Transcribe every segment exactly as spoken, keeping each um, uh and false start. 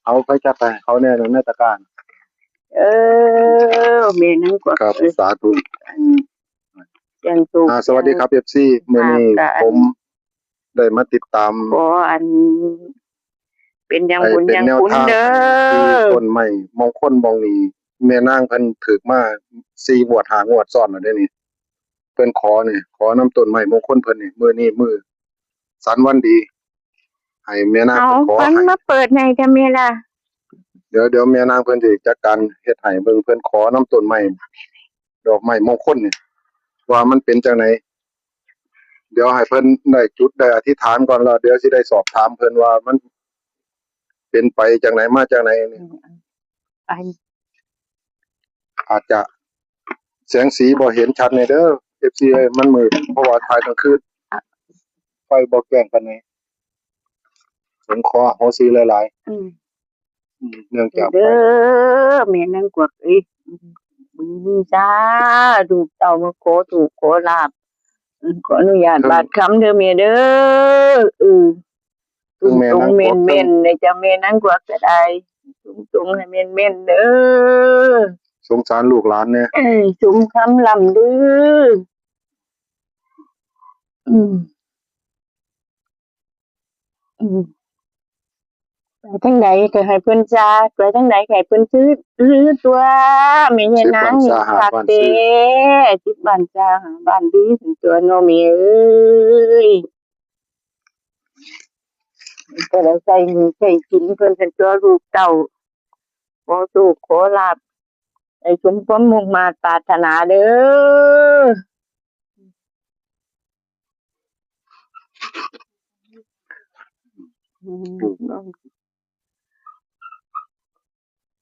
เอาไปจัดไปให้เขาแน่นอนในตะกร้า เออแม่นางกวัก ครับ เอ้ย สาธุ อันเสียงสูง อ่า สวัสดีครับ เอฟซี มื้อนี้ ค่ะ ผมได้มาติดตาม ขออัน เป็นยัง ไอ้ บุญ เป็น ยัง แนว คุณ ทาง เด้ ที่ อ ต้นไม้มงคลมองนี้ แม่นางเพิ่นถืกมาสี่งวดห้างวดซ้อนแล้วเด้นี่ เพิ่นขอนี่ ขอนำต้นไม้มงคลเพิ่นนี่ มื้อนี้มื้อสันวันดี ให้แม่นาง เอา เพิ่นขอ เพิ่น ให้ มาเปิดให้ทำไมล่ะ เดี๋ยว เดี๋ยวแม่นางเพิ่นสิจัดการเฮ็ดให้เบิ่ง เพิ่นขอนำต้นไม้ดอกไม้มงคลนี่ ว่ามันเป็นจังได เดี๋ยวให้เพิ่นได้จุดได้อธิษฐานก่อน แล้วเดี๋ยวสิได้สอบถามเพิ่นว่ามันเป็นไปจังไดมาจังไดนี่ ไอ้ อาจจะแสงสีบ่เห็นชัดแน่เด้อ เอฟซี เอ้ย มันมืด เพราะว่าถ่ายกลางคืน ไฟบ่แจ้งปานใด ผมขออโหสิหลาย อืม ๆ อืม เนื่องจากไฟ เด้อแม่นางกวักเอ้ย อืม สาธุ เต้ามาขอโชคขอลาภ อืม ขออนุญาต ครับ บาดคำเด้อแม่เด้อ เออ ตรงๆ แม่นางกวัก แม่นๆ เลยจ้ะ แม่นางกวักก็ได้ ตรงๆ ให้แม่นๆ เด้อ สงสารลูกหลานแน่ เออ สมคำล่ำลือ อืม อืม ไปทางใดก็ให้เพิ่นซา ไปทางใดก็ให้เพิ่นซื้อ ซื้อตัว แม่ยายนาง สิบบ้านซา ห้าบ้าน คักเด้ ซื้อ สิบบ้านซา ห้าบ้านดี ตัวเนาะแม่เอ้ย ก็ได้ใส่หนี้ใส่สินเพิ่นเป็นตัวลูกเต้า ขอโชคขอลาภ ให้สมความมุ่งมาดปรารถนาเด้อ อืม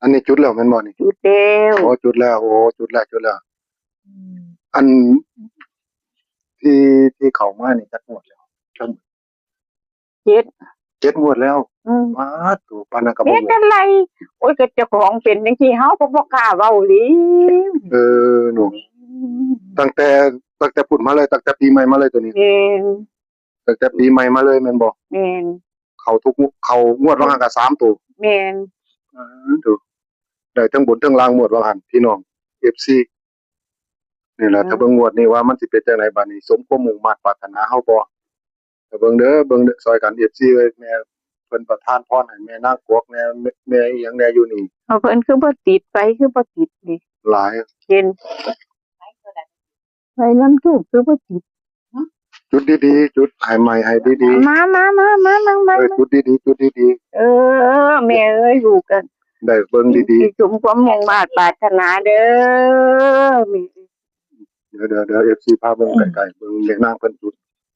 อันนี้จุดแล้วแม่นบ่นี่ จุดแล้ว โอ้ จุดแล้ว โอ้ จุดแล้ว จุดแล้ว อืม อันที่ ที่เข้ามานี่จักงวดแล้ว ทั้งหมด เจ็ด เจ็ดงวดแล้ว อืม ป๊าดโธ่ ปานนั้นก็บ่ เฮ็ดอะไร โอ้ย ก็เจ้าของเป็นจังซี่ เฮาก็บ่กล้าเว้าหลี เออ หนู อืม ตั้งแต่ ตั้งแต่พุ้นมาเลย ตั้งแต่ปีใหม่มาเลยตัวนี้ แม่น ตั้งแต่ปีใหม่มาเลยแม่นบ่ แม่น เข้าทุกงวด เข้างวดว่าหั่นก็สามตัว แม่น อ่า ดู ได้ทั้งบนทั้งล่างงวดว่าหั่น พี่น้อง เอฟซี นี่แหละ อืม ถ้าเบิ่งงวดนี้ว่ามันสิเป็นจังไดบัดนี้ สมความมุ่งมาดปรารถนาเฮาบ่ ถ้าเบิ่งเด้อ เบิ่งเด้อ ซอยกัน เอฟซี เอ้ย แม่เพิ่นประทานพรให้แม่นางกวักแน่ แม่ แม่อีหยังแน่อยู่นี่ เอาเพิ่นคือบ่ติด ไฟคือบ่ติดนี่ หลาย เห็น ไฟนำธูปคือบ่ติด จุดดีๆ จุดให้ใหม่ให้ดีๆ มา มา มา มา มา มา เออ จุดดีๆ จุดดีๆ เออ แม่เอ้ย ลูกกัน ได้เบิ่งดีๆ ให้สมความมุ่งมาดปรารถนาเด้อ เดี๋ยว เดี๋ยว เดี๋ยว เอฟซี พาเบิ่งใกล้ๆ เบิ่งเลขนางเพิ่นจุด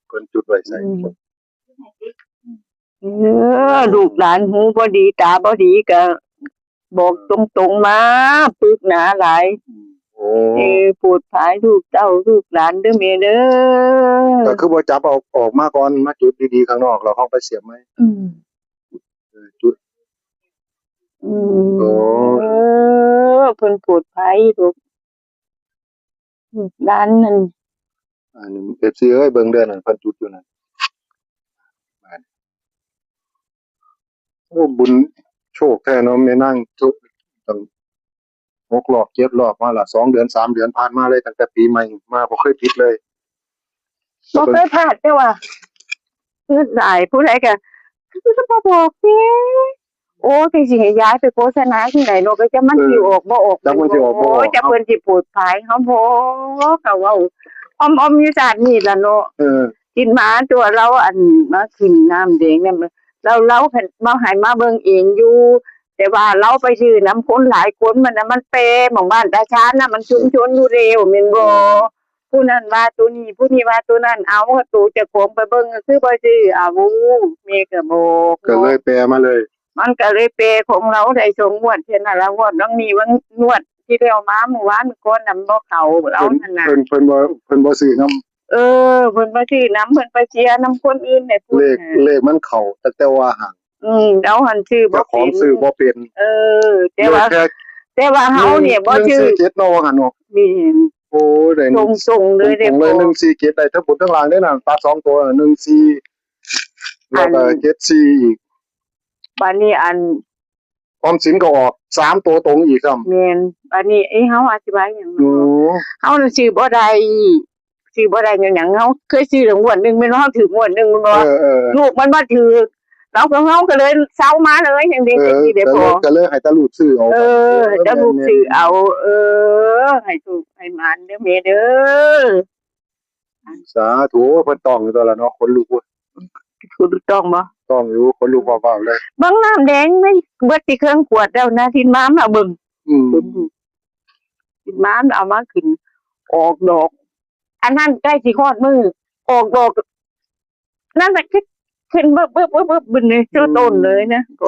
เพิ่นจุดไว้ใส่ อืม เออ ลูกหลานหูบ่ดี ตาบ่ดีก็บอกตรงๆ มา ปึกหนาหลาย อืม โอ้ เออ โปรดภัยลูกเต้าลูกหลานเด้อแม่เด้อ ก็คือบ่จับเอาออกมาก่อน มาจุดดีๆ ข้างนอก แล้วค่อยไปเสียบใหม่ อืม เออ จุด อืม โอ้ เออ เพิ่นโปรดภัยลูก ลูกหลานนั่น อันนี้ เอฟซี เอ้ย เบิ่งเด้อนั่น เพิ่นจุดอยู่นั่น โอ้ บุญโชคแท้เนาะ แม่นาง โชค ตั้งหกรอบ เจ็ดรอบมาละ สองเดือน สามเดือนผ่านมาเลย ตั้งแต่ปีใหม่มาบ่เคยผิดเลย บ่เคยพลาดเด้อว่า คือหลายผู้ใดก็ คือบ่บอกเด้ โอ้ จังสิให้ย้ายไปโฆษณาที่ไหนเนาะ ก็จักมันสิออกบ่ออก จักมันสิออกบ่ออก โอ้ย จักเพิ่นสิโปรดภัยเฮาบ่ ก็เว้าอ่อมๆ อยู่ชาตินี้ล่ะเนาะ เออ กินหมาตัวเราอันมากินน้ำแดงเนี่ยมัน เรา เราคันมาให้มาเบิ่งเองอยู่ แต่ว่าเราไปซื้อนำคนหลายคนมันน่ะ มันแปรหม่องบ้านตาชาญน่ะ มันชุมชนอยู่แล้วแม่นบ่ ผู้นั้นว่าตัวนี้ ผู้นี้ว่าตัวนั้น เอาตัวเจ้าของไปเบิ่งก็คือบ่ซื้อ เอาแม่ก็บอก ก็เลยแปรมาเลย มันก็เลยแปรของเราได้สองงวดเท่านั้นละ งวดหลังนี้ ว่างวดที่แล้วมาเมื่อวานก่อนน่ะมันบ่เข้าเรานั่นน่ะ เพิ่น เพิ่นบ่ เพิ่นบ่ซื้อนำ เออ เพิ่นบ่ซื้อนำ เพิ่นไปเสียนำคนอื่นได้พุ้น เลข เลขมันเข้าตั้งแต่ว่าหั่น อืม เราหั่นซื้อบ่เป็น เจ้าของซื้อบ่เป็น เออ แต่ว่า เลขแค่ แต่ว่าเฮาเนี่ยบ่ซื้อ หนึ่งสี่เจ็ดเนาะ ว่าหั่นเนาะ แม่น โอ้ย ได้ ตรงๆ เลยเด้ ตรงๆ เลย พ่อ หนึ่งสี่เจ็ด ได้ทั้งบนทั้งล่างเด้อน่ะ ตัดสองตัว หนึ่งสี่ แล้วก็ อัน เจ็ดสี่ อีก บัดนี้อัน ออมสินก็ออกสามตัวตรงอีกซ้ำ แม่น บัดนี้ เอ้ย เฮาอธิบายหยัง อืม เฮาน่ะซื้อบ่ได้ ซื้อบ่ได้หยัง เฮาเคยซื้อแล้วงวดหนึ่งแม่นบ่ เฮาถืกงวดหนึ่งแม่นบ่ เออ เออ ลูกมันบ่ถืก เราก็ เฮาก็เลยเซามาเลยจั่งซี้ เออ จั่งซี้เด้อ ก็เลย พ่อ ก็เลยให้แต่ลูกซื้อเอา เออ ให้แต่ลูกซื้อเอา เออ ให้ถูกให้หมานเด้อแม่เด้อ สาธุ เพิ่นต้องอยู่ตัวละเนาะ ขนลุกเว้ย ถูกต้องบ่ ต้องอยู่ ขนลุกเบาๆเลย เบิ่งน้ำแดงมันเบิดที่เครื่องขวดแล้วนะ ทินมามาเบิ่ง อืม ทินมาเอามาขึ้น ออกดอก อันนั้นใกล้สิฮอดมื้อ ออกดอก นั่นแหละ ขึ้น ขึ้นเบิบๆๆๆ บนนี้ อืม เจ้าต้นเลยนะ ก็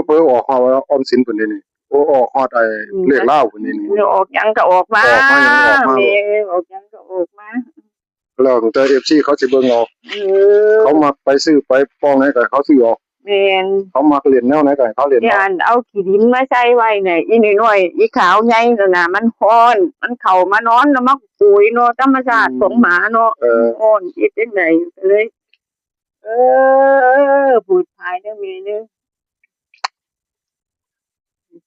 เผลอๆออกฮอดออมสินพุ่นเด้นี่ โอ้ ออกฮอดไอ้ อืม เลขลาวพุ่นเด้นี่ ออกหยังก็ออกมา ออกมาหยังออกมา แม่ ออกหยังก็ออกมา แล้วแต่ เอฟซี เขาสิเบิ่งเอา เออ เขามักไปซื้อไปปองไหนก็เขาซื้อออก แม่น เขามักเล่นแนวไหนก็ให้เขาเล่น ย่า เอา นเอาขี้ดินมาใส่ไว้เนี่ย อีน้อยๆ อีขาวใหญ่นั่นน่ะ มันฮ้อน มันเข้ามานอนแล้วมาโกยเนาะ ธรรมชาติ อืม ของหมาเนาะ เออ ฮ้อน เฮ็ดจั่งใด๋ก็เลย เออ ปลอดภัยเด้อแม่เด้อ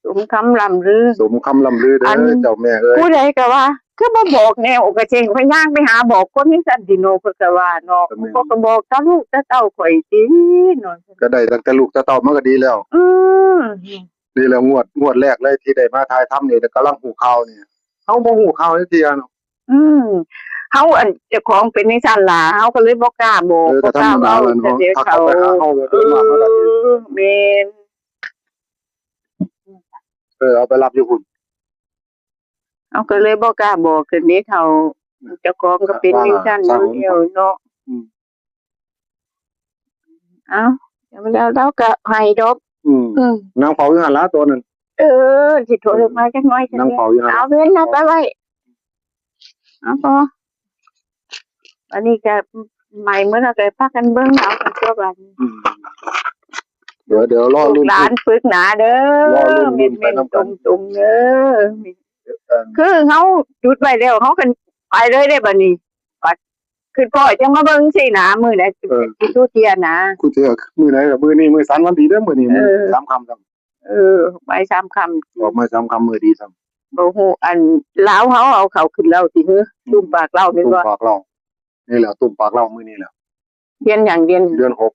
สมคำล่ำลือ สมคำล่ำลือเด้อ อัน เจ้าแม่เอ้ย ผู้ใดก็ว่า คือบ่บอกแนว ก็เจ้งพย่างไปหาบอกคนจั่งซั้นติเนาะ เพิ่นก็ว่าเนาะ ก็แม่น ก็ ก็บอกแต่ลูกแต่เต้าข่อยติเนาะ ก็ได้ตั้งแต่ลูกแต่เต้ามันก็ดีแล้ว อืม นี่แหละงวด งวดแรกเลยที่ได้มาถ่ายทำนี่ แล้วกำลังฮู้ข่าวนี่ เฮาบ่ฮู้ข่าวจักเทื่อเนาะ อืม เฮาอันเจ้าของเป็นจั่งซั้นล่ะ เฮาก็เลยบ่กล้าบอก เออ ก็ธรรมดาล่ะเนาะ บ่กล้าเว้า ถ้าเขาไปหาเฮา เออ เดินมา เฮาก็สิ แม่น เออ เอาไปรับอยู่พุ่น เฮาก็เลยบ่กล้าบอกกันเด้เฒ่า เจ้าของก็เป็นจั่งซั้นอยู่แล้วเนาะ อืม เอ้า แล้วเราก็ให้ดอก อืม อืม นั่งเฝ้าอยู่หั่นล่ะตัวนั้น เออ สิโทรมาจักหน่อย นั่งเฝ้าอยู่หั่น เอาเว้นเอาไปไว้ เอาพอ อันนี้ก็ใหม่เมื่อเราก็พากันเบิ่งเอากันตัวบัดนี้ อืม เดี๋ยว เดี๋ยวรอลุ้น ลูกหลานฝึกหนาเด้อ รอลุ้น ลุ้นไปนำกัน แม่นๆตรงๆเด้อ เออ คือเฮาจุดไว้แล้ว เฮาก็ไปเลยเด้บัดนี้ บัด คือพ่อจั่งมาเบิ่งสินะ มื้อใด เออ สิทุเที่ยนะ ทุเที่ย มื้อใดก็มื้อนี้ มื้อสันวันดีเด้อ มื้อนี้ เออ มื้อสามค่ำครับ เออ บ่ายสามค่ำ ออกบ่ายสามค่ำ มื้อดีซ้ำ บ่ฮู้ อันลาวเฮาเอาเข้าขึ้นแล้วติ หือ อืม ตุ้มปากลาวแม่นบ่ ตุ้มปากลาว นี่แหละ ตุ้มปากลาวมื้อนี้แหละ เดือนหยัง เดือน เดือนหก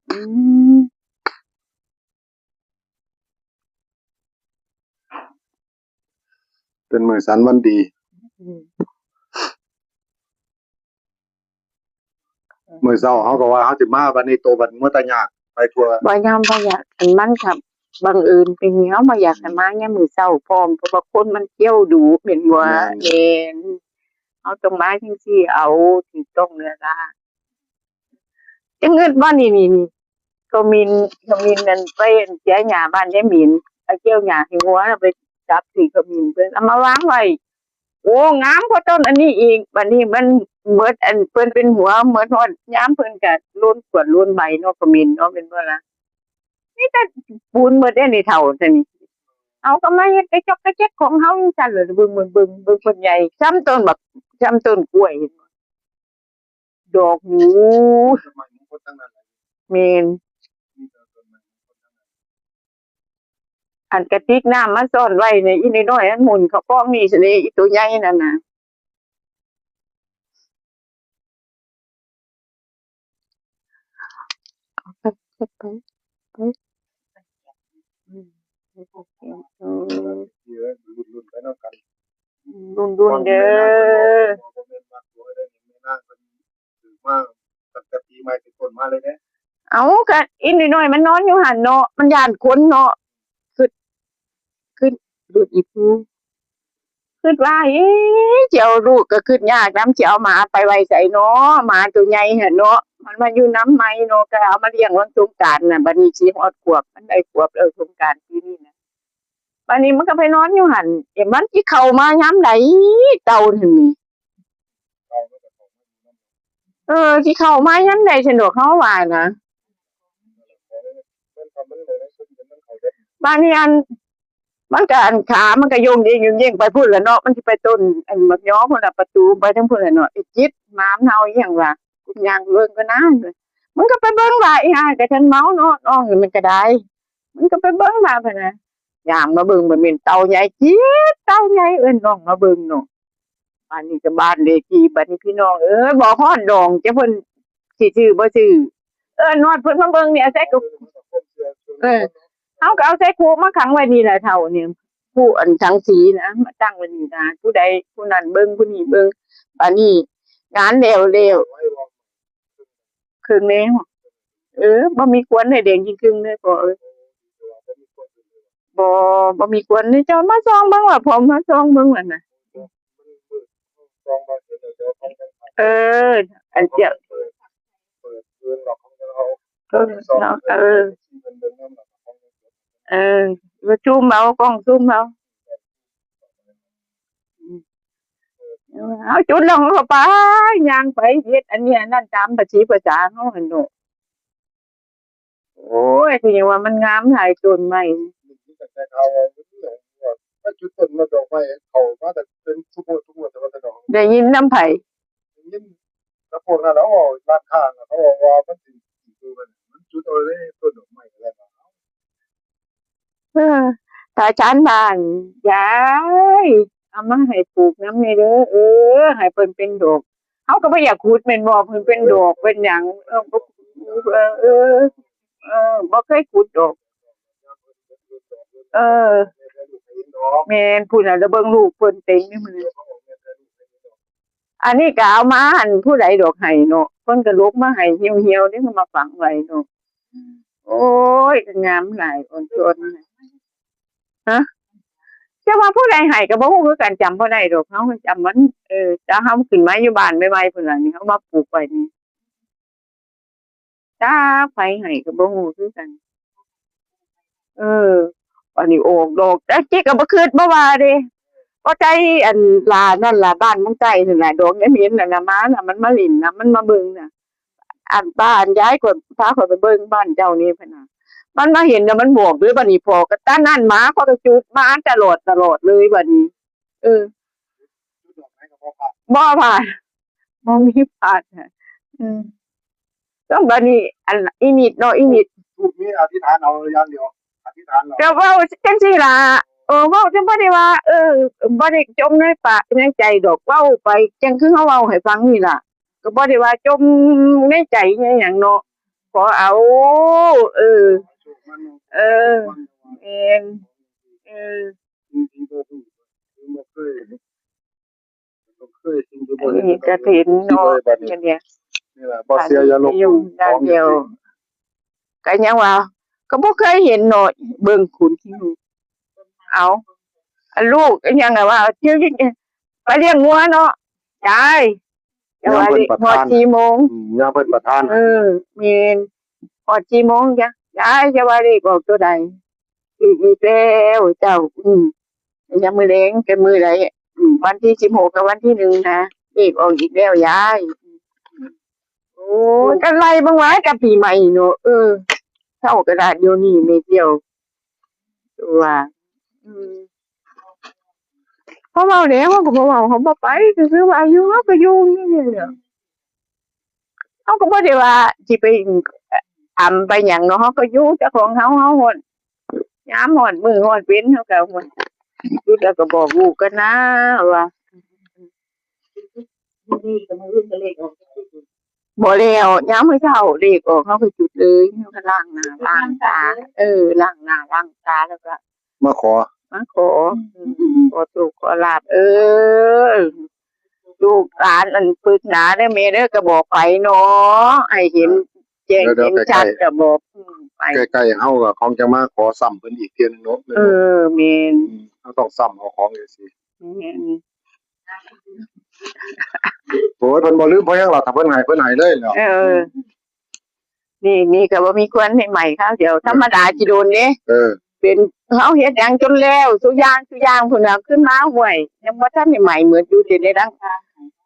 อืม เป็นมื้อสันวันดี อืม มื้อเช้าเฮาก็ว่าเฮาสิมา บัดนี้โตบัดมัวแต่ยากไปทั่ว บ่ยามบ่อยาก อันมันก็บังเอิญเป็นเฮาบ่อยากให้มายามมื้อเช้าพร้อม เพราะว่าคนมันเที่ยวดูแม่นบ่ แม่น แม่น เฮาต้องมาจั่งซี้ เอา ถูกต้องแล้วล่ะ จั่งเงินบ่นี่ นี่ นี่ ขมิ้น ขมิ้นนั่นไปเสียหญ้าบ้านยายหมิน เอาเกี่ยวหญ้าให้งัวแล้วไปจับซื้อขมิ้นเพิ่นเอามาวางไว้ โอ้ งามกว่าต้นอันนี้อีก บัดนี้มันหมดอันเพิ่นเป็นหัวหมดฮอดยามเพิ่นก็หล่นขวดหล่นใบเนาะ ขมิ้นเนาะ แม่นบ่ล่ะ มีแต่ปูนหมดเด้นี่เฒ่าซะนี่ เอาก็มาเฮ็ดกระจอกกระแจกของเฮาจั่งซั้นล่ะ เบิ่ง เบิ่ง เบิ่ง เบิ่งเพิ่นใหญ่ ส่ำต้นบัก ส่ำต้นกล้วย ดอกหู แม่น อันกระติกน้ำมาซ่อนไว้ในอีน้อยๆ อันหมุนเขาป้องนี่สิเลย อีตัวใหญ่นั่นน่ะ เอาไป เก็บไป ไป อืม โอเค เออ รุ่นๆไปนำกัน รุ่นๆเด้อ พ่อแม่นางเพิ่นบอก พ่อแม่นมักตัวเด้อ แม่นางเพิ่นถือมาตั้งแต่ปีใหม่เป็นต้นมาเลยเด้ เอ้า ก็อีน้อยๆมันนอนอยู่หั่นเนาะ มันย้านคนเนาะ คิด คิด คิดอีกผู้ คิดว่า เอ๊ะ สิเอาลูกก็คิดยากนำ สิเอาหมาไปไว้ไสเนาะ หมาตัวใหญ่หั่นเนาะ มันมาอยู่นำใหม่เนาะ ก็เอามาเลี้ยงวันสงกรานต์น่ะ บัดนี้สิฮอดขวบ มันได้ขวบแล้ว สงกรานต์ปีนี้น่ะ บัดนี้มันก็ไปนอนอยู่หั่น เอ๊ะ มันสิเข้ามายามใด เต่านั่นนี่ เออ สิเข้ามายามใดซั่นดอก เฮาว่านะ บัดนี้อัน มันก็อันขามันก็โยงเยงโยงเยงไปพุ้นล่ะเนาะ มันสิไปต้นอันหมากยอพุ้นล่ะ ประตูไปทางพุ้นล่ะเนาะ ไอ้จิต หมามันเห่าอีหยังวะ กูย่างเบิ่งก่อนนะ มันก็ไปเบิ่งว่า อีห่าก็ฉันเมาเนาะ น้องนี่มันก็ได้ มันก็ไปเบิ่งว่าพะนะ ย่างมาเบิ่ง มันเป็นเต่าใหญ่จี๊ด เต่าใหญ่ เอิ้นน้องมาเบิ่งเนาะ บาดนี้ก็บ้านเลขที่ บาดนี้พี่น้องเอ้ย บอกฮอดดอง จะเพิ่นสิซื้อบ่ซื้อ เอิ้นฮอดเพิ่นมาเบิ่งเนี่ย ใส่กระ เออ เฮาก็เอาใส่คุมาขังไว้นี่ล่ะ เฒ่านี่ คุอันสังสีนะ มาตั้งไว้นี่นะ ผู้ใดผู้นั้นเบิ่ง ผู้นี้เบิ่ง บาดนี้งานแล้วแล้ว ครึ่งแล้ว เออ บ่มีควันให้แดงยิ่งครึ่งเลยพ่อเอ้ย บ่ บ่มีควันเลย เจ้ามาส่องเบิ่งว่า พ่อมาส่องเบิ่งว่าน่ะ เออ อันเจ้า เออ เนาะ เออ เออ มาซูมเอา กล้องซูมเอา เฮาจุดแล้วเฮาก็ไป ย่างไปเฮ็ดอันนี้อันนั้นตามภาษีภาษาเฮาหั่นเนาะ โอ้ย คือหยังว่ามันงามหลายต้นไม้ มันจุดต้นมันดอกไม้ เขามาแต่เป็นทุกงวดทุกงวด แต่ว่าแต่ดอก ได้ยินนำไผ ได้ยิน แล้วพวกนั้นแล้ว ร้านค้าน่ะ เขาบอกว่ามันสิ มันจุดเอาเลยต้นดอกไม้อะไรนะ เออ ตาชานบ้าน ยาย เอามาให้ปลูกนำแหน่เด้อ เออ ให้เพิ่นเป็นดอก เฮาก็บ่อยากขุดแม่นบ่ เพิ่นเป็นดอกเป็นหยัง เออ บ่ เออ เออ เออ บ่เคยขุดดอก เออ แม่น พู้นน่ะ แล้วเบิ่งลูกเพิ่นเต็มอยู่มื้อนี้ อันนี้ก็เอามาหั่นผู้ใดดอกให้เนาะ เพิ่นก็ลกมาให้เหี่ยวๆเด้ มาฝังไว้เนาะ โอ้ย งามหลาย อ่อนโยน ฮะ แต่ว่าผู้ใดให้ก็บ่ฮู้คือกัน จำบ่ได้ดอก เฮาจำมัน เออ แต่เฮาขึ้นมาอยู่บ้านใหม่ๆ พู้นล่ะนี่ เฮามาปลูกไว้นี่ จักไผให้ก็บ่ฮู้คือกัน เออ อันนี้ออกดอก แต่กี้ก็บ่คิดบ่ว่าเด้ พอใจอันหลานนั่นล่ะ บ้านเมืองใต้นั่นล่ะ ดอกยายเหม็นนั่นน่ะ มาน่ะ มันมาเล่นน่ะ มันมาเบิ่งน่ะ อันบ้านยายก็พาข้อยไปเบิ่งบ้านเจ้านี่พะนะ มันมาเห็นแล้วมันบอกเด้อ บัดนี้พ่อก็ตานั่นมา ข้อยก็จุดมาตลอด ตลอดเลยบัดนี้ เออ บ่พลาด บ่มีพลาดค่ะ อืม แล้วบัดนี้ อัน อีนิดเนาะ อีนิด ทูปนี้อธิษฐานเอาอย่างเดียว อธิษฐานเอา ก็เว้าจังซี่ล่ะ เออ เว้าจังบ่ได้ว่า เออ บ่ได้จมในปากในใจดอก เว้าไปจังคือเฮาเว้าให้ฟังนี่ล่ะ ก็บ่ได้ว่าจมในใจในหยังเนาะ ขอเอา เออ เออ แม่น เออ อันนี้กฐินเนาะ เนี่ย นี่ล่ะ บ่เชื่ออย่าลบหลู่ ของอย่างเดียว ก็ยังว่า ก็บ่เคยเห็นเนาะ เบิ่งขุนขี้หนู เอา อันลูกอิหยังอะว่า เที่ยวไปเลี้ยงงัวเนาะ ยาย ยามเพิ่นประทาน ฮอดสี่โมง อืม ยามเพิ่นประทาน เออ แม่น ฮอดสี่โมงจ้ะ ยาย จะว่าเลขออกตัวใด อีก อีกแล้วเจ้า อืม ยามมื้อแลง เป็นมื้อใด อืม วันที่สิบหกกับวันที่หนึ่งนะ เลขออกอีกแล้วยาย โอ้ย ก็ไล่เบิ่งว่าแต่ปีใหม่เนาะ เออ เท่ากระดาษเดี๋ยวนี้แม่เดียว ว่า อืม เขาเว้าแล้ว เขาก็บ่เว้า เขาบ่ไป ก็คือว่าอยู่ เขาก็อยู่นี่แหละ เขาก็บ่ได้ว่าสิไปอำไปหยังเนาะ เขาก็อยู่แต่ของเขา เขาฮอด ยามฮอดมื้อฮอดเว็น เขาก็ฮอด จุดแล้วก็บอกลูกกันนะ ว่า บ่แล้ว ยามมื้อเช้าเลขออก เขาก็จุดเลย เขาก็ล้างหน้าล้างตา เออ ล้างหน้าล้างตา แล้วก็ มาขอ มาขอ อืม ขอโชคขอลาภ เออ ลูกหลานอันปึกหนาเด้อแม่เด้อ ก็บอกไปเนาะ ให้เห็นแจ้ง เดี๋ยวๆ เห็นชัด ใกล้ๆ ก็บอก อืม ไป ใกล้ๆ เฮาก็คงจะมาขอซ้ำเพิ่นอีกเทื่อนึงเนาะ เออ แม่น อืม เฮาต้องซ้ำเอาของจังซี่ แม่น โอ้ย เพิ่นบ่ลืมเพิ่นหยังหรอก ถ้าเพิ่นให้ เพิ่นให้เลยเนาะ เออ นี่ นี่ก็บ่มีควันให้ใหม่คราวเดียว ธรรมดาสิโดนเด้ เออ เป็น เฮาเฮ็ดหยังจนแล้ว ซุอย่าง ซุอย่าง พุ่นน่ะ ขึ้นมา ห้วย ยังบ่ทันได้ใหม่หมดอยู่ สิได้ดัง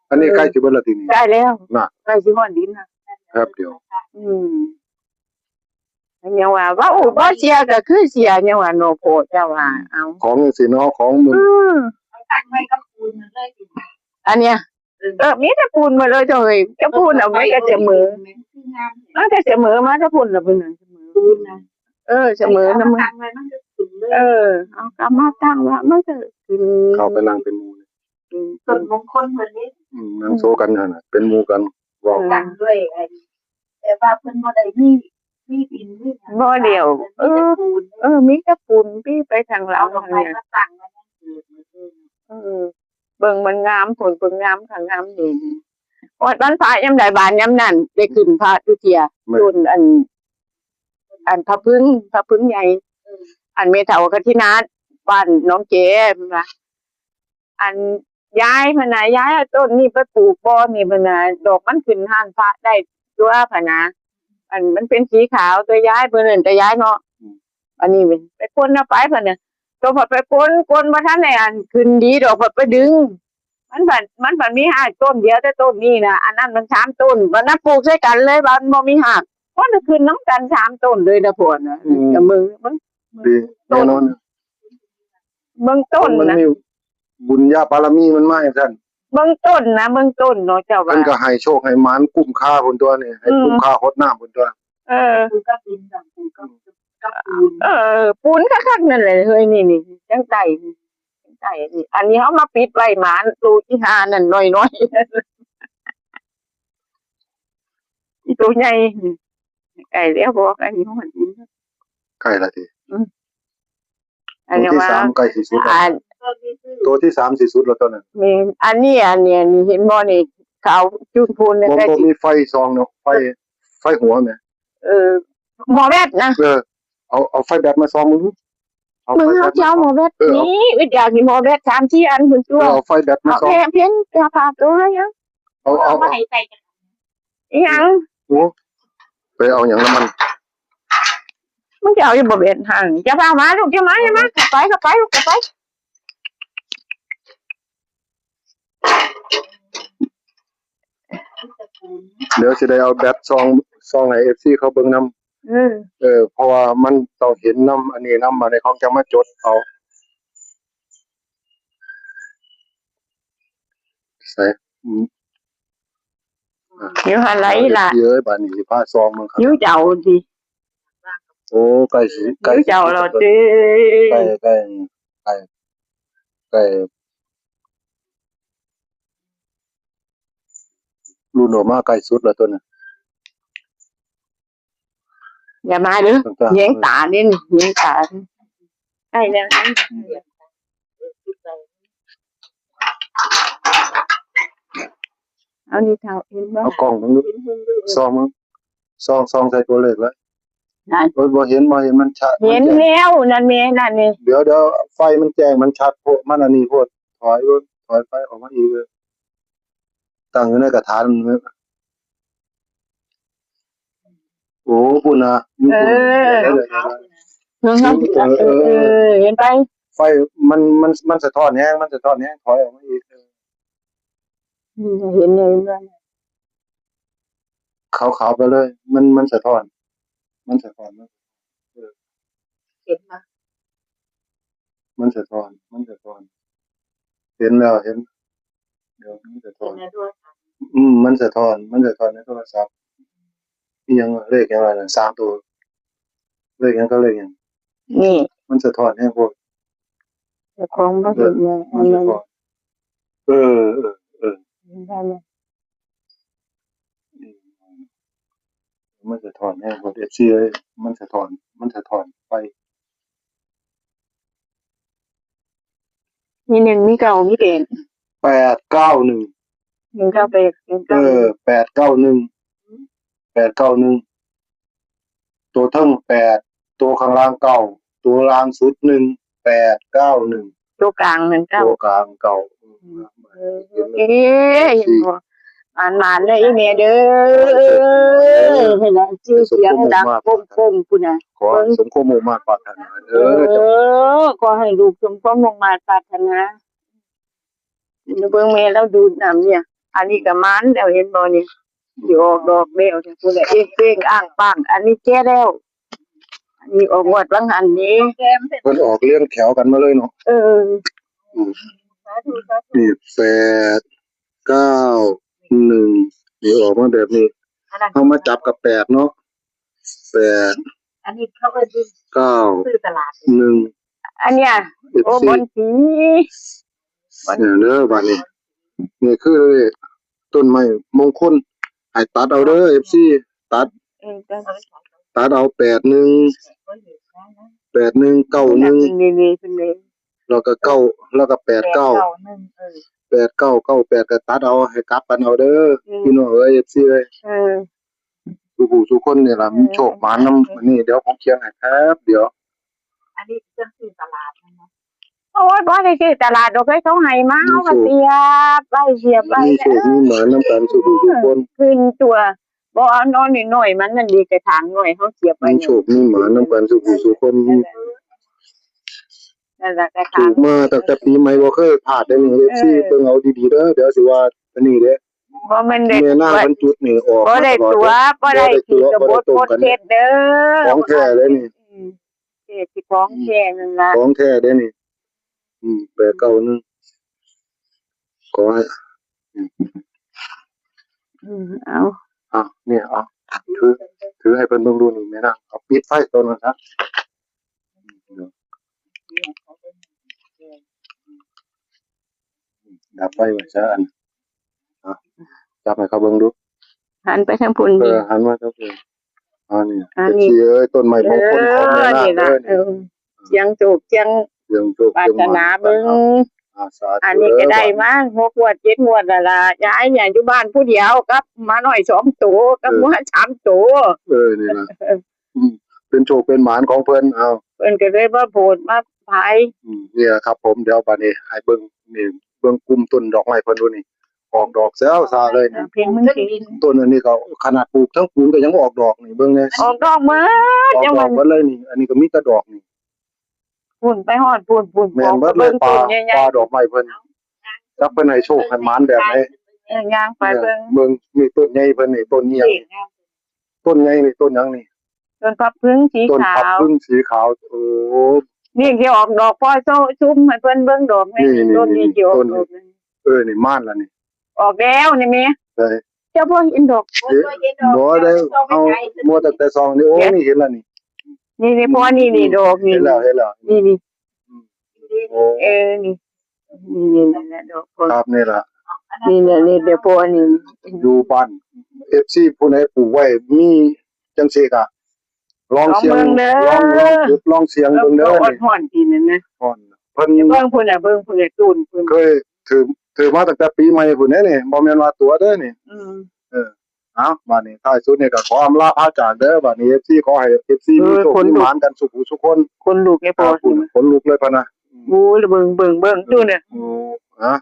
อันนี้ใกล้สิเบิดแล้วทีนี้ ใกล้แล้ว น่ะ ใกล้สิฮอดดินน่ะ แป๊บเดียว อืม ยังว่า เว้าบ่เชื่อก็คือเชื่อ ยังว่าเนาะ พ่อเจ้าว่า เอา ของจังซี่เนาะ ของมึง อืม อันเนี้ย เออ มีแต่ปูนหมดเลยเจ้าเอ้ย เจ้าปูนเอาไว้ก็เสมอ มันก็เสมอมา เจ้าปูนน่ะ ปูนน่ะ เสมอ เออ เสมอนำมัน ขึ้นเลย เออ เอากลับมาตั้งว่ามันก็ขึ้น เข้าไปนั่งเป็นหมู่เลย อืม ต้นมงคลเพิ่นนี่ อืม นั่งโซกันหั่นน่ะ เป็นหมู่กัน เว้า เออ กันด้วยไอ้ แต่ว่าเพิ่นบ่ได้มี มีดินมีหยัง บ่เดียว เออ มีแต่ปูน เออ มีแต่ปูน มีไปทางหลัง เอาดอกไม้ หั่นน่ะ มาตั้งไว้นั่นเอง เออ เบิ่งมันงาม ผลเพิ่นงามค่ะ งามดี ฮอดวันพระยามใดบานยามนั้น ได้ขึ้นพระทุกเทื่อ แม่น ต้นอัน อันพระผึ้ง พระผึ้งใหญ่ อันแม่เฒ่าคทินาถบ้านหนองแจ เพิ่นว่า อันยายพะนะ ยายเอาต้นนี้ไปปลูกบ่นี่พะนะ ดอกมันขึ้นฮานพระได้ตัวพะนะ อันมันเป็นสีขาวตัวยาย เพิ่นเอิ้นแต่ยายเนาะ อืม อันนี้ไปคนเอาไปพะนะ ตัวพอไปคน คนบ่ทันได้อันขึ้นดีดอก พอไปดึง มันผัด มันผัดมีฮากต้นเดียวแต่ต้นนี้นะ อันนั้นมันสามต้น มันนับปลูกใส่กันเลย ว่ามันบ่มีฮาก มันขึ้นนำกันสามต้นเลยนะพ่อนะ อืม แต่มึง มึง ดี ต้น แน่นอน เบิ่งต้น มัน นะ มีบุญญาบารมีมันมาจังซั่น เบิ่งต้นนะ เบิ่งต้นเนาะเจ้าว่า เพิ่นก็ให้โชคให้หมานคุ้มค่าพุ่นตัวนี่ ให้ อืม คุ้มค่าฮดน้ำพุ่นตัว เออ คือกับดินกับปูนกับ กับปูน เออ ปูนคักๆนั่นแหละเฮ้ย นี่ นี่ จังได๋ นี่ จังได๋ นี่ อันนี้เฮามาปิดไว้หมานโตอีห่านั่นน้อยๆ อีโตใหญ่ ไอ้แล้วบอกอันนี้มัน ใกล้ละติ อืม อันนี้ ตัวที่ ว่า สามใกล้สิสุดแล้ว อัน ตัวที่สามสิสุดแล้วตอนนั้น แม่น อันนี้ อันนี้ อันนี้เห็นบ่นี่ ขาวจุดพูนเนี่ย บ่ ใกล้ บ่ สิ มีไฟส่องเนาะ ไฟ ไฟหัวแหม เออ หมอแบตนะ เออ เอา เอาไฟแบตมาส่องมึง เอา มึง ไฟแบตมาส่อง เอาหมอแบต เออ เอา นี่ วิทยานี่หมอแบตสามสี่อันพุ้นตั เอ ว อ เอาไฟแบตมา เอา ส่อง แพงเพียงราคาตัวละหยัง เอา เอา เอามาให้ใส่กัน อีหยัง โอ้ ไปเอาหยังนำมัน มึงจะเอาอยู่บ่เบ็ดหั่น จะพามาลูก จะมา จะมา เข้าไป เข้าไปลูก เข้าไป เดี๋ยวสิได้เอาแบตส่อง ส่องให้เอฟซีเขาเบิ่งนำ เออ เออ เพราะว่ามันต้องเห็นนำ อันนี้นำ อันนี้เขาจะมาจดเอา ใส่ อืม อยู่หั่นล่ะ เอ้ย บาดนี้สิพาส่องมันครับ อยู่เจ้าสิ โอ้ ใกล้สิ ใกล้สิ อยู่เจ้าแล้วติ ใกล้ ใกล้ ใกล้ ใกล้ รุ่นออกมาใกล้สุดแล้วตัวนั้น อย่ามาเด้อ ต่างๆ แยงตาเด้นี่ แยงตา ใกล้แล้ว เอานี่เฒ่า เห็นบ่ เอากล้องตรงนี้ ส่องมัน ส่อง ส่องใส่ตัวเลขแล้ว นั่น โอ้ย บ่เห็น บ่เห็น มันชัด เห็นแล้ว นั่นแม่ นั่นนี่ เดี๋ยว เดี๋ยว ไฟมันแจ้ง มันชัดโพด มันอันนี้โพด ถอย ถอยไฟออกมาอีก ตั้งอยู่ในกระถาง โอ้ พุ่นน่ะ อยู่พุ่น เออ เดี๋ยวๆๆ เออ เออ เห็นไป ไฟมัน มัน มันสะท้อนแฮง มันสะท้อนแฮง ถอยออกมาอีก อืม เห็นเลย ขาวๆไปเลย มัน มันสะท้อน มันสะท้อน เออ เห็นปะ มันสะท้อน มันสะท้อน เห็นแล้ว เห็น เดี๋ยวมันสะท้อน เห็นในโทรศัพท์ อืม มันสะท้อน มันสะท้อนในโทรศัพท์ อีหยังวะ เลขหยังวะนั่น สามตัว เลขหยังกับเลขหยัง นี่ มันสะท้อนแฮงโพด เจ้าของบ่เห็นไง มันสะท้อน เออ เออ เออ เห็นได้ไหม อืม มันสะท้อนแฮงโพด เอฟซีเอ้ย มันสะท้อน มันสะท้อนไป มีหนึ่ง มีเก้า มีแปด แปดเก้าหนึ่ง หนึ่งเก้าแปด หนึ่งเก้าหนึ่ง เออ แปดเก้าหนึ่ง แปดเก้าหนึ่ง ตัวเทิงแปด ตัวข้างล่างเก้า ตัวล่างสุดหนึ่ง แปดเก้าหนึ่ง ตัวกลางหนึ่งเก้า ตัวกลางเก้า อืม เออ เห็นบ่ เอ้ย เห็นบ่ หมานๆ เด้ออีแม่เด้อ เออ ให้ละชื่อเสียงดังโป้งๆ พุ้นน่ะ ขอให้สมความมุ่งมาดปรารถนาเด้อ เออ ขอให้ลูกสมความมุ่งมาดปรารถนา เบิ่งแม่ลาวดูดน้ำเนี่ย อันนี้ก็หมานแล้ว เห็นบ่นี่ สิออกดอกแล้วเนี่ย พุ้นน่ะ เอ้งเป้งอ้างป้าง อันนี้แก่แล้ว อันนี้ออกงวดวังหันนี่ เพิ่นออกเรียงแถวกันมาเลยเนาะ เออ อืม นี่ แปดเก้าหนึ่ง นี่ออกมาแบบนี้ อันนั้น เฮามาจับกับแปดเนาะ แปด อันนี้เขาเอิ้น เก้า ซื้อตลาด หนึ่ง อันเนี้ย เอฟ โอ้ ซี บอนสี เนี่ยเด้อบัดนี้ นี่คือเลขต้นไม้มงคล ให้ตัดเอาเด้อเอฟซี ตัด เออก็ ตัดเอาแปดหนึ่ง แปดหนึ่ง เก้าหนึ่ง นี่นี่เป็นเลย แล้วก็เก้า แล้วก็แปดเก้า หนึ่งเออ แปดเก้า เก้าแปด ก็ตัดเอา ให้กลับกันเอาเด้อ อืม พี่น้องเอ้ย เอฟซี เอ้ย เออ ทุกผู้ทุกคนนี่ล่ะมีโชคหมานำ อันนี้เดี๋ยวผมเขียนให้แป๊บเดียว อันนี้จะซื้อตลาดนะ โอ้ยบ่ได้ซื้อตลาดดอกเอ้ย เขาให้มา มี เขา โชค ก็เสียบไว้เสียบไว้ มีโชคมีหมานำกันทุกผู้ทุกคน ขึ้นตัวบ่เอานอนน้อยๆมันนั่นดีกระถางน้อยเขาเสียบไว้ มีโชคมีหมานำกันทุกผู้ทุกคน นั่นแหละกระ ถู ถาง กมาตั้งแต่ปีใหม่ บ่เคยพลาดเด้อนี่ เอฟซี เบิ่งเอาดีๆเด้อ เดี๋ยวสิว่าอันนี้เด้อ บ่แม่นได้ แม่นางเพิ่นจุดนี่ออก บ่ มา ได้ ตลอด ตั๋ว เด้อ บ่ได้ บ่ได้ตั๋ว ขี่กระบด บ่ได้ตั๋ว โคตรเผ็ดเด้อ ของแท้เลยนี่ อืมเจ็ดสิบของแท้นั่นล่ะ ของแท้เด้อนี่ อืม แปดเก้าหนึ่ง ขอให้ อืมเอา อ่ะ เนี่ย เอา ถือ ถือให้เพิ่นเบิ่งดูนี่แม่นาง เอาปิดไฟตัวนั้นซะ ดับไฟไว้ซะอัน อ่ะ จับให้เขาเบิ่งดู หันไปทางพุ่น เอ ดิ อ หันมาครับเอออันนี้ อัน เอฟ นี้ ซี เอ้ย ต้นไม้มงคลของแม่นาง นี่ล่ะ เอ้ย เออเสียงโชคเสียง เสียงโชค ปรารถนา เสียงหมาน เบิ่ง อ่า สาธุ อันนี้ก็ได้มาหกงวดเจ็ดงวดแล้วล่ะยายเนี่ยอยู่บ้านผู้เดียวกับหมาน้อยสองตัวกับ เออ งัวสามตัว เออ นี่นะอืมเป็นโชคเป็นหมานของเพิ่น เอา เพิ่นก็เลยมาโผดมาพาย อืม เนี่ยครับผม เดี๋ยวบัดนี้ให้เบิ่ง นี่ เบิ่งกลุ่มต้นดอกไม้เพิ่นดูนี่ ออกดอกแซวซาเลยนี่ เพลงมันสิ ต้นอันนี้ก็ขนาดปลูกทั้งปลูกก็ยังออกดอกนี่ เบิ่งแน่ ออกดอกหมด ออก จัง ด ห อ วั ก ด หมดเลยนี่ อันนี้ก็มีแต่ดอกนี่ พุ่นไปฮอดพุ่นพุ่น แม่นเบิดเลย เบิ่ง ป่า ต้นใหญ่ ป่าดอกไม้เพิ่น จักเพิ่นให้โชคให้หมานแบบไหน ๆเออย่างไปเบิ่ง เบิ่ง นี่ต้นใหญ่เพิ่นนี่ ต้นนี้ นี่ ต้นใหญ่นี่ ต้นหยังนี่ ต้นผักผึ้งสี ต้น ขา ผัก ว ผึ้งสีขาว โอ้ นี่ที่ออกดอกพอโซซุ่มให้เพิ่นเบิ่งดอกนี่ นี่ ต้นนี้ที่ออก ต้น ด นี้ อกนี่ เออ นี่ม่านละนี่ ออกแล้วนี่แม่ ใช่ เจ้าพ่อเห็นดอก เอ๊ะบ่ได้เอามัวตั้งแต่ซองนี่ โอ้ นี่เห็นละนี่ นี่นี่พ่อนี่นี่ดอกนี่ เห็นแล้ว เห็นแล้ว นี่นี่ โอ้ เออนี่นี่นี่นั่นแหละดอกพ่อ ครับ นี่ละ นี่เนี่ยนี่เดี๋ยวพ่อนี่ อยู่บ้าน เอฟซี ผู้ใดปลูกไว้ มีจังซี่กะ ลองเสี่ยง ลองเบิ่งเด้อ ลอง ลองจุด ลองเสี่ยงเบิ่งเด้อ อด นี่ ห่อนกินนั่นนะ ฮ้อน เพิ่น เบิ่งพุ่นน่ะเบิ่งพุ่นน่ะตูนพุ่น เคยถือ ถือมาตั้งแต่ปีใหม่พุ่นเด้นี่ บ่แม่นว่าตั๋วเด้อนี่ อืม เออ เอาบัดนี้ท้ายสุดนี่ก็ขออำลาพาจากเด้อ บัดนี้ เอฟซี ขอให้ เอฟซี เออ มีโชค ขนลุก มีหมานกันสุผู้สุคน คนลุกไอ้พ่อ อ่า ขนลุกเลยพะนะ โอ้ยเบิ่งเบิ่งเบิ่งดูเนี่ย โอ้ นะ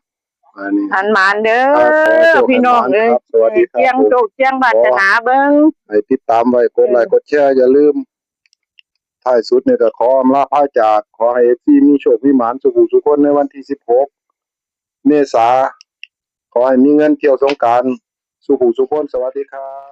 อันนี้ หันหมานเด้อ ครับ ขอให้โชค พี่น้อง ให้หมาน เอ้ย ครับ สวัสดีครับ เสียง ผม โชคเสียงวาสนาเบิ่ง ให้ติดตามไว้ กดไลค์ กดแชร์ อย่าลืม ท้ายสุดนี่ก็ขออำลาพาจาก ขอให้ เอฟซี มีโชคมีหมานสุผู้สุคนในวันที่ สิบหก เมษา ขอให้มีเงินเที่ยวสงกรานต์สุผู้สุคน สวัสดีครับ